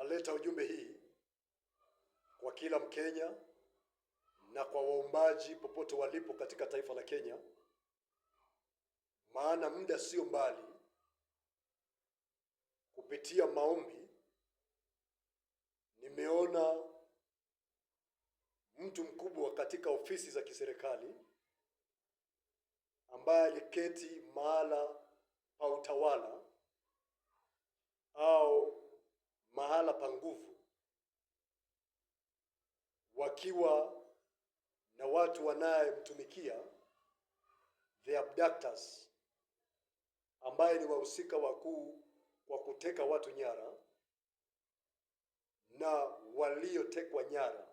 Naleta ujumbe hii kwa kila Mkenya na kwa waombaji popote walipo katika taifa la Kenya, maana muda sio mbali, kupitia maombi nimeona mtu mkubwa katika ofisi za kiserikali ambaye aliketi mahala pa utawala au mahala pa nguvu, wakiwa na watu wanayemtumikia, the abductors, ambaye ni wahusika wakuu kwa kuteka watu nyara na waliotekwa nyara.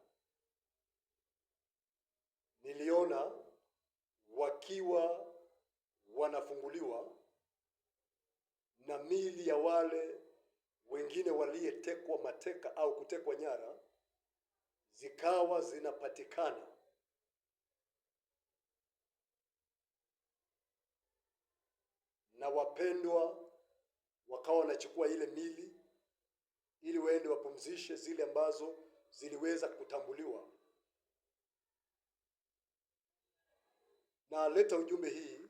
Niliona wakiwa wanafunguliwa na miili ya wale wengine waliyetekwa mateka au kutekwa nyara zikawa zinapatikana na wapendwa wakawa wanachukua ile mili ili waende wapumzishe zile ambazo ziliweza kutambuliwa. Na leta ujumbe hii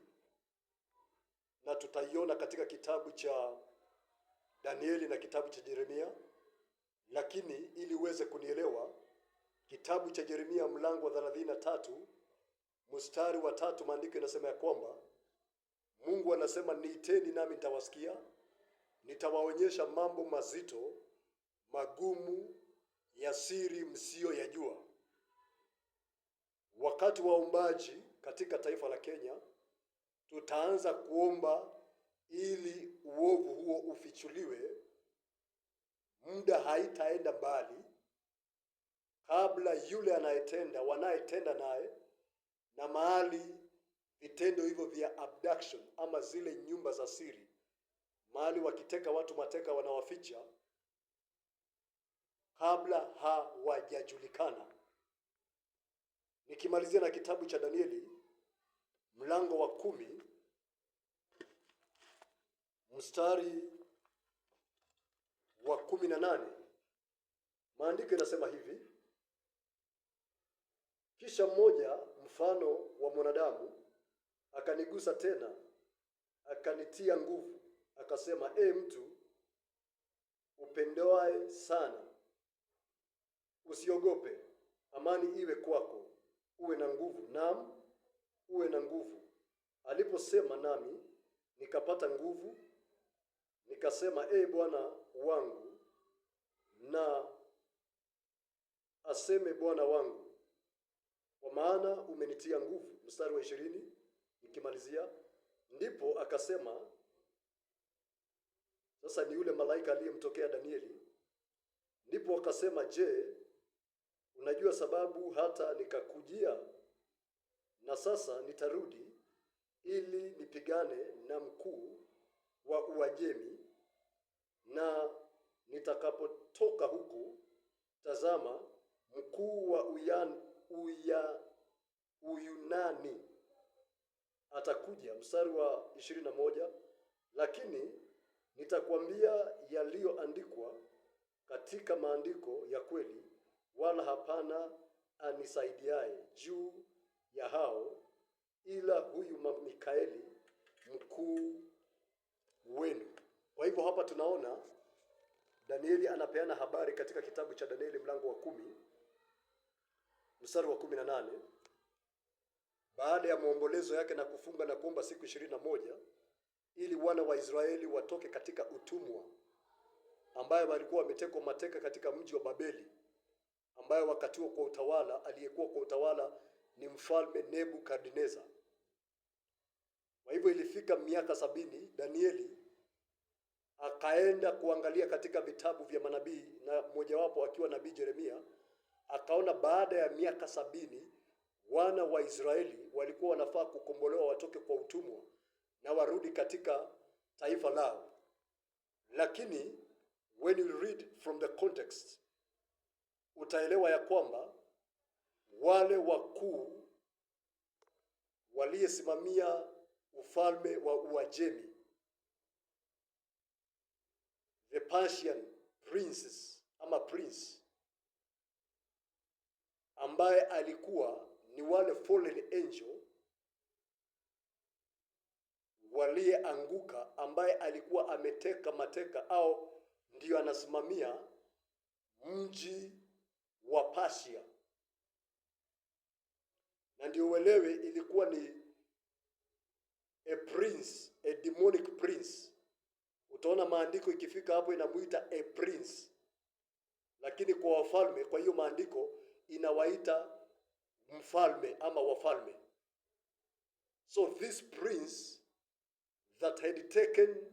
na tutaiona katika kitabu cha Danieli na kitabu cha Yeremia, lakini ili uweze kunielewa, kitabu cha Yeremia mlango wa 33 mstari wa 3, maandiko inasema ya kwamba Mungu anasema, niiteni nami nitawasikia, nitawaonyesha mambo mazito magumu ya siri msiyoyajua. Wakati waombaji katika taifa la Kenya tutaanza kuomba ili uovu huo ufichuliwe, muda haitaenda mbali kabla yule anayetenda, wanayetenda naye na mahali vitendo hivyo vya abduction ama zile nyumba za siri, mahali wakiteka watu mateka wanawaficha, kabla hawajajulikana. Nikimalizia na kitabu cha Danieli mlango wa 10 mstari wa 18, maandiko yanasema hivi: kisha mmoja mfano wa mwanadamu akanigusa tena, akanitia nguvu, akasema, e mtu upendoae sana, usiogope, amani iwe kwako, uwe na nguvu, naam, uwe na nguvu. Aliposema nami nikapata nguvu, nikasema, e Bwana wangu, na aseme Bwana wangu, kwa maana umenitia nguvu. Mstari wa 20 nikimalizia, ndipo akasema, sasa ni yule malaika aliyemtokea Danieli. Ndipo akasema, je, unajua sababu hata nikakujia? Na sasa nitarudi ili nipigane na mkuu wa Uajemi, na nitakapotoka huku, tazama, mkuu wa Uyunani atakuja. Mstari wa 21, lakini nitakwambia yaliyoandikwa katika maandiko ya kweli, wala hapana anisaidiaye juu ya hao ila huyu Mikaeli mkuu wenu. Kwa hivyo hapa tunaona Danieli anapeana habari katika kitabu cha Danieli mlango wa 10 mstari wa 18, baada ya maombolezo yake na kufunga na kuomba siku 21 ili wana wa Israeli watoke katika utumwa ambayo walikuwa wametekwa mateka katika mji wa Babeli, ambayo wakati huo kwa utawala, aliyekuwa kwa utawala ni mfalme Nebukadneza. Kwa hivyo ilifika miaka 70, Danieli akaenda kuangalia katika vitabu vya manabii, na mmojawapo akiwa nabii Yeremia, akaona baada ya miaka 70 wana wa Israeli walikuwa wanafaa kukombolewa watoke kwa utumwa na warudi katika taifa lao. Lakini when you read from the context, utaelewa ya kwamba wale wakuu waliyesimamia ufalme wa Uajemi, the Persian princes ama prince ambaye alikuwa ni wale fallen angel waliyeanguka, ambaye alikuwa ameteka mateka au ndiyo anasimamia mji wa Persia, na ndio uelewe ilikuwa ni a prince, a demonic prince. Utaona maandiko ikifika hapo inamuita a prince, lakini kwa wafalme, kwa hiyo maandiko inawaita mfalme ama wafalme. So this prince that had taken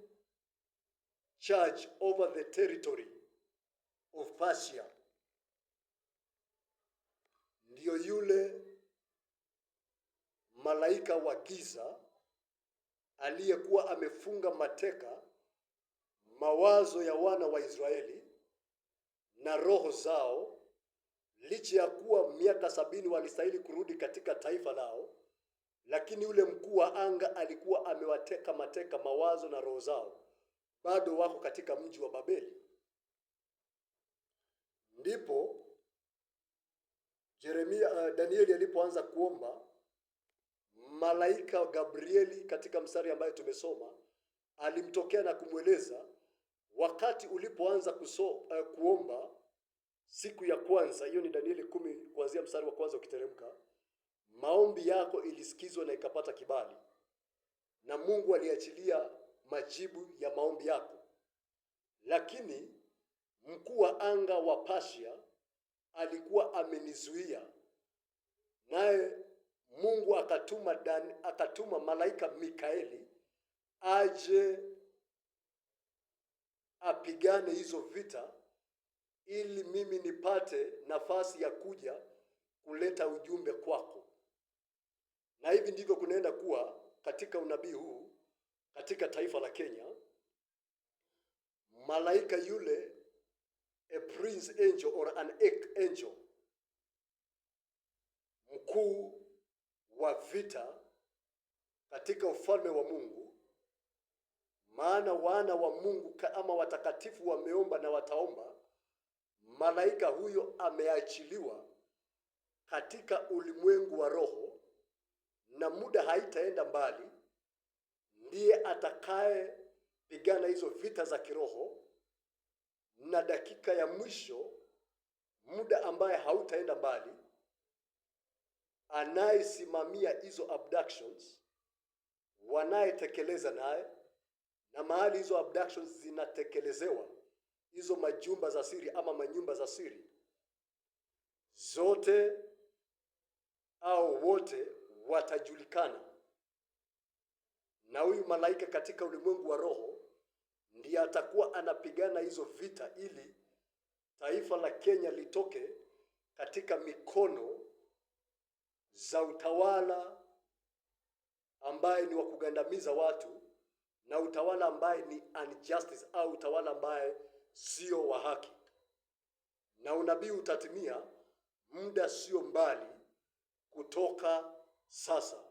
charge over the territory of Persia ndiyo yule malaika wa giza aliyekuwa amefunga mateka mawazo ya wana wa Israeli na roho zao, licha ya kuwa miaka 70 walistahili kurudi katika taifa lao, lakini yule mkuu wa anga alikuwa amewateka mateka mawazo na roho zao, bado wako katika mji wa Babeli. Ndipo Danieli alipoanza kuomba, malaika Gabrieli katika mstari ambayo tumesoma alimtokea na kumweleza wakati ulipoanza kuomba siku ya kwanza, hiyo ni Danieli 10 kuanzia mstari wa kwanza ukiteremka, maombi yako ilisikizwa na ikapata kibali, na Mungu aliachilia majibu ya maombi yako. Lakini mkuu wa anga wa Persia alikuwa amenizuia, naye Mungu akatuma malaika Mikaeli aje apigane hizo vita ili mimi nipate nafasi ya kuja kuleta ujumbe kwako. Na hivi ndivyo kunaenda kuwa katika unabii huu katika taifa la Kenya. Malaika yule, a prince angel or an archangel, mkuu wa vita katika ufalme wa Mungu, maana wana wa Mungu ama watakatifu wameomba na wataomba. Malaika huyo ameachiliwa katika ulimwengu wa roho, na muda haitaenda mbali, ndiye atakaye pigana hizo vita za kiroho, na dakika ya mwisho, muda ambaye hautaenda mbali, anayesimamia hizo abductions, wanayetekeleza naye, na mahali hizo abductions zinatekelezewa, hizo majumba za siri ama manyumba za siri zote au wote watajulikana, na huyu malaika katika ulimwengu wa roho ndiye atakuwa anapigana hizo vita ili taifa la Kenya litoke katika mikono za utawala ambaye ni wa kugandamiza watu na utawala ambaye ni injustice au utawala ambaye sio wa haki. Na unabii utatimia muda sio mbali kutoka sasa.